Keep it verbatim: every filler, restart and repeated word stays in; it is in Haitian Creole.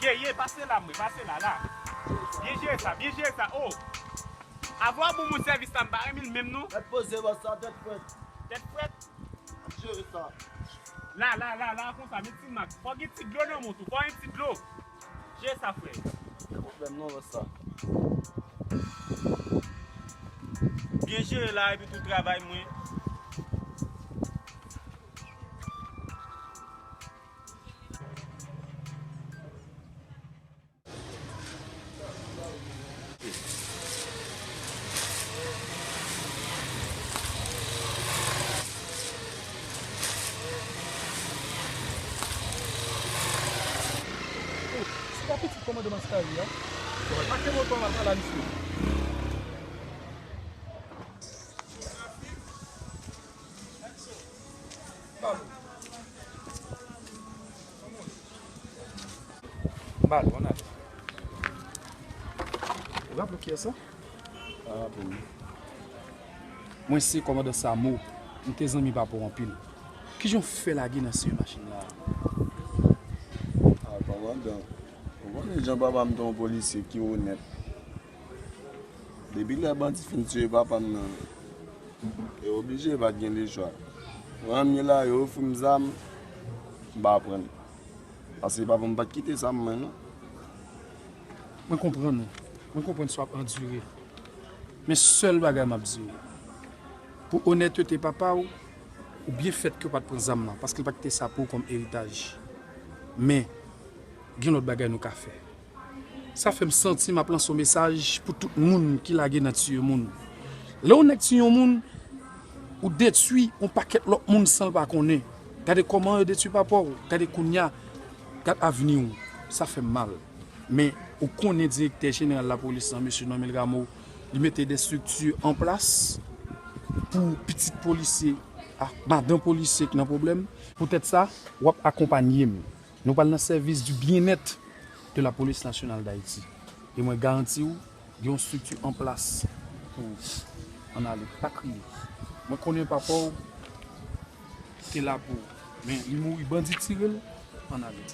Geye, pase la, mwen, pase la, la. Byen jere sa, byen jere sa, o. Avan w bon moun sèvis la, m pa renmen l menm, non. Tèt poze, bòs la, tèt frèt. Tèt frèt. Jere sa. La, la, la, la, konsa, met ti mak. Fò gen ti dlo nan men w tou, fò gen ti dlo. Jere sa, frè. Gen pwoblèm non, sa. Byen jere la, epi tou travay mwen. Se pa pitit kòmandan Maskari a? Pake moto a, m al pale a misye. Balo. Balo, ann ale. Ou raple w kiyès sa? Pa raple m. Mwen se kòmandan Samo. M te zanmi papa w anpil. Kijan w fè lage nan seri machin la a? A, kòmandan, ou konnen jan papa m te yon polisye ki onèt. Depi lè bandi fin tiye papa m nan, e oblije pa t gen lechwa. Mwen menm ye la, yo ofri m zam, m pa pran l. Paske papa m pa t kite sa pou mwen, non. Mwen konprann ou. Mwen konprann sa w ap andire. Men sèl bagay m ap di w, pou onètete papa w, ou byen fèt ke w pa t pran zam nan, paske l pa t kite sa pou ou kòm eritaj. Men, gen lòt bagay nou ka fè. Sa fè m santi m ap lanse yon mesaj pou tout moun ki lage nan tiye moun. Lè yon nèg tiye yon moun, ou detwi yon pakèt lòt moun san l pa konnen. Gade kòman yo detwi papa w, gade kounye a, gad avni w. Sa fè m mal. Men, ou konnen direktè jeneral lapolis lan, mesye Normil Rameau, li mete de estrikti an plas pou pitit polisye ak madanm polisye ki nan pwoblèm. Poutèt sa, w ap akonpanye m. Nou pral nan sèvis du bien-être de la Police Nationale d'Haïti. E mwen garanti w, gen yon estrikti an plas pou ou. Ann ale, pa kriye. Mwen konnen papa w te la pou ou, men li mouri, bandi tire l. Ann ale.